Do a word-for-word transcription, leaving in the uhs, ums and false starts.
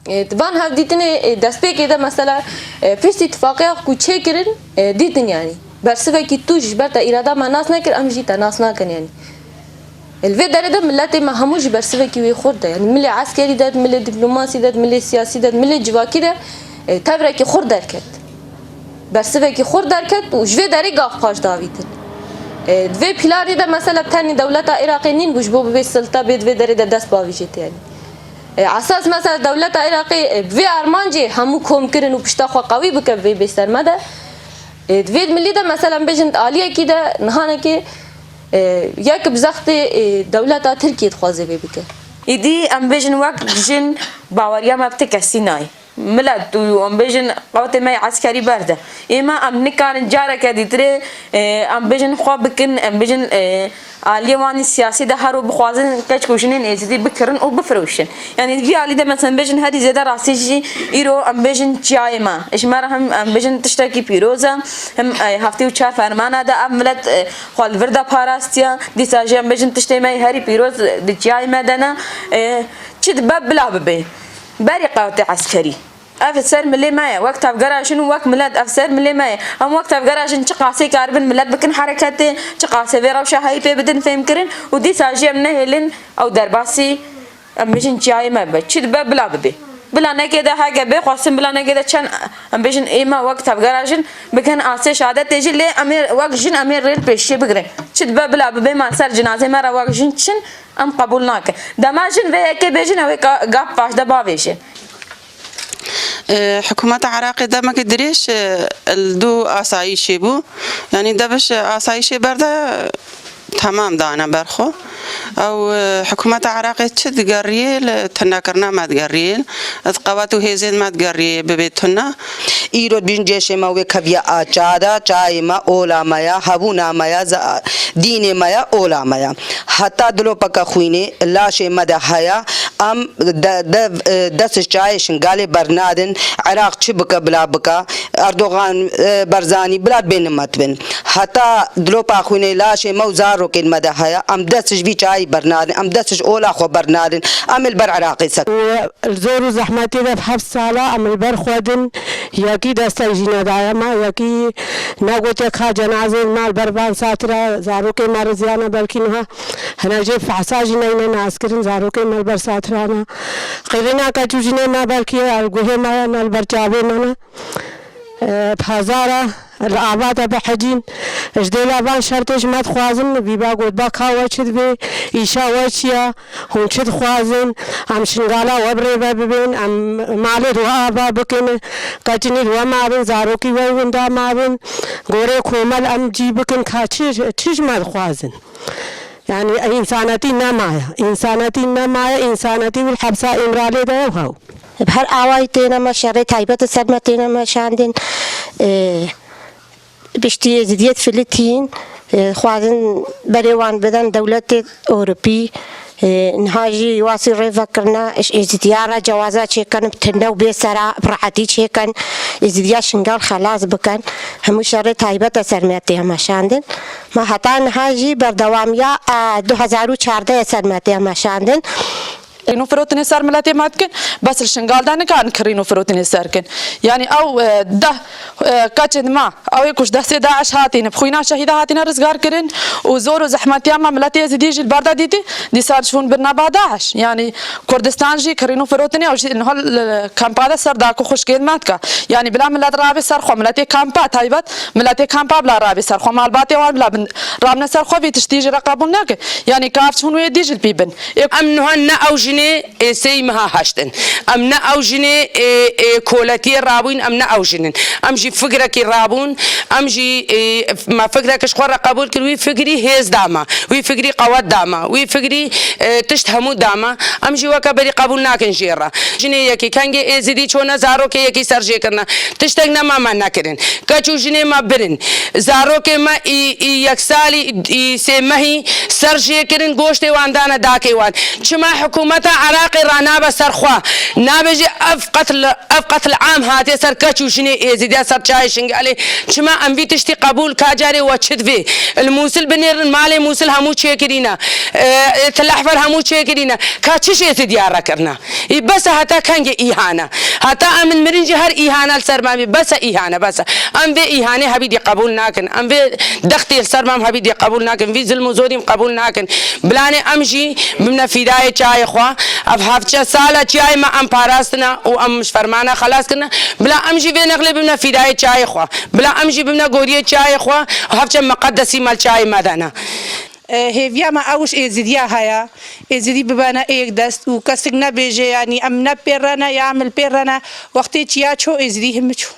E, di van hevdîtinê, e, destpêkê de mesela, e, piştî tifaqiya ku çêkirin, e, dîtin yanî. Bersivekî tu ji ber te îrada me nas nekir, em jî te nas nakin yanî. E, li vê derê de miletê me hemû ji bersivekî wê xurt de, yanî milê eskerî de, milê dîplomasî de, milê siyasî de, milê civakî de, e, tevrekî xurt derket. Bersivekî xurt derket û ji vê derê gav paş davîtin. E, di vê planê de mesela tenê dewleta Iraqê nîn bû ji bo bibê silta bê di vê derê de dest bavêjê tê yanî. E, esas mesela dewleta Iraqê, e, bi vê armancê hemû kom kirin û pişta xwe qewî bike bi vê bê ser me de. E, di vê milî de mesela bêjin di aliyekî de nihanekê, e, yek bi zextê, e, dewleta Tirkiyê dixwaze vê bike. Îdî em bêjin wek jin baweriya me bi ti kesî nayê. Milet û em bêjin qewtê me yê eskerî berde. Êma em nikarin careke dîtirê, e, em bêjin xwe bikin, em bêjin, e, aliyê wan ê siyasî de her û bixwazin keç û jinên êzidî bikirin û bifiroşin. Yanî vî alî de mesela bêjin herî zêde rastî jî îro em bêjin çiyayê me. Ji me re hem em bêjin tiştekî pîroz e, hem, e, heftê û çar fermana de ev milet, e, xwe li vir de parastiye. Dîsa jî em bêjin tiştê me yê herî pîroz di çiyayê me de ne. E, çi dibe bila bibe. Berî qewtê eskerî. Ev ser milê me ye. Wek tevgera jin û wek milet ev ser milê me ye. Em wek tevgera jin çiqasê karibin milet bikin hereketê, çiqasê vê rewşa heyî pê bidin fêmkirin û dîsa jî em nehêlin ew derbasî, em bêjin çiyayê me bibe. Çi dibe bila bibe. Bila nekê de heke bê xwestin bila nekê de çend, em bêjin ê me wek tevgera jin bikin asê şehadetê jî lê em ê wek jin em ê rê li pêşiyê bigirin. Çi dibe bila bibe me ser cinazê me re wek jin çin em qebûl nakin. Dema jin vê yekê bêjin ew ê ka-, gap paş de bavêje. E, hikûmeta Iraqê demeke dirêj, e, li dû asayîşê bû. Yanî deviş asayîşê berde, e, temam dane ber xwe. Ew, e, hikûmeta Iraqê çi digeriyê li tunekirina me digeriyê, di qewet û hêzên me digeriyê bibê tune. Îro bîn cêşê me wê keviye a ça de, çayê me ola me ya, hebûna me ya, za-, dînê me ya, ola me ya. Heta dilopeke xwînê laşê me de heye, em de, de, e, dest ji çayê Şingalê bernadin, Iraq çi bike bila bike, Erdogan, e, Barzanî bila bêne me dibin. Heta dilopa xwînê laşê me û zarokên me de heye, em dest ji vî çayê bernadin, em dest ji ola xwe bernadin, em ê li ber Iraqê sekin. Li zor û zehmetê de heft sala em li ber xwe din, yekî destek jî nedaye me, yekî negotiye ka cenazên me li ber van satira zarokê me riziyane, belkî niha hene jê fehsa jî neyne naskirin, zarokê me li ber satira ne. Qîrîna keç û jinê me belkî li guhê me ye, ne li ber çavê me ne. E, pazara li ava de bihecîn. Ji dêla van şertê ji me dixwazin, vî ba gotba ka we çi dibê, îşa we çi ye, hûn çi dixwazin, em Şingala we bi rê ve bibên, em malê di we ava bikin, qeçinî di we mabin, zarokî we winda mabin, gorê komel em cî bikin, ka çi, çi ji me dixwazin? Yanî însanetî nemaye, însanetî nemaye, însanetî wî li hepsa Îmralê de ye û hew. Bi her awayî têne me şerê taybet li ser me têne meşandin. Ê, piştî Êzidiyê Filîtîn, ê, xwazin berê wan bidin dewletê Ewropî. Ê, niha jî wasî rêvekirina ji Êzidiya re cewaza çêkin, bi tune û bê sera, bi rehetî çêkin. Êzidiya Şingal xelas bikin. Hemû şerê taybet e ser me tê meşandin. Me heta niha jî berdewamiya, a, du hezar û çardeh ser me tê meşandin. Kirîn û firotinê ser miletê me dikin, bes li Şingal de nikarin kirîn û firotinê ser kin. Yanî ew, e, deh, e, keçên me, ew ê ku ji destê DAIŞ hatîne, bi xwîna şehîda hatîne rizgar kirin û zor û zehmetiya me miletê Êzidî jî li ber de dîtî, dîsa ji hûn birine ba DAIŞ. Yanî Kurdistan jî kirîn û firotinê ew jî niha li kampa de ser dak û xwişkên me dike. Yanî bila milet rabê ser xwe, miletê kampa taybet, miletê kampa bila rabê ser xwe, malbatê wan bila bin-, rabine ser xwe, vî tiştî jî re qebûl nake. Yanî ka ev çi hûn wê dî jî li pî bin. Ê Em niha ne ew jinê ê sêy meha heşt in. Em ne ew jinê ê, ê koletiyê rabûyn, em ne ew jin in. Em jî fikrekî rabûn, em jî, ê, me fikrek ji xwe re qebûl kir, wî fikrî hêz da me, wî fikrî qewet da me, wî fikrî, ê, tişt hemû da me. Em jî weke berî qebûl nakin jê re. Jinê yekî kengê Êzidî çûne zarokê yekî ser jê kirine. Tiştek nema me nekirin. Keç û jinê me birin. Zarokê me î, î yek salî, î sê mehî ser jê kirin, goştê wan dane dakê wan. Çima hikûmet Heta Iraqê ranabe ser xwe. Nabêje ev qetl, ev qetl am hatiye ser keç û jinê Êzidiya ser çayê Şingalê. Çima em vî tiştî qebûl ka carê we çi divê? Li Mûsil binêrin, malê Mûsil hemû çêkirîne. E, Til Ehfer hemû çêkirîne. Ka çi ji Êzidiya re kirine? Î bes e, heta kengê îhane? Heta em in mirin jî her îhane li ser me bî. Bes e îhane, bes e. Em vê îhanê hebî dî qebûl nakin. Em vê dextê li ser me em hebî dî qebûl nakin. Vî zilm û zorî em qebûl nakin. Bilanê em jî bimne fîdayê çayê xwe. Ev hevçe sala çiyayê me em parastine û em ji fermana xelas kirine. Bila em jî vê nexlê bimne fîdayê çayê xwe. Bila em jî bimne goriyê çayê xwe û hevçe miqedesî me li çayê me de ne. E, hêviya me ew ji Êzidiya heye. Êzidî bibene êk dest û kesik nebêje, yanî em ne pê re ne ya em li pê re ne. Wextê çiya ço Êzidî him ço.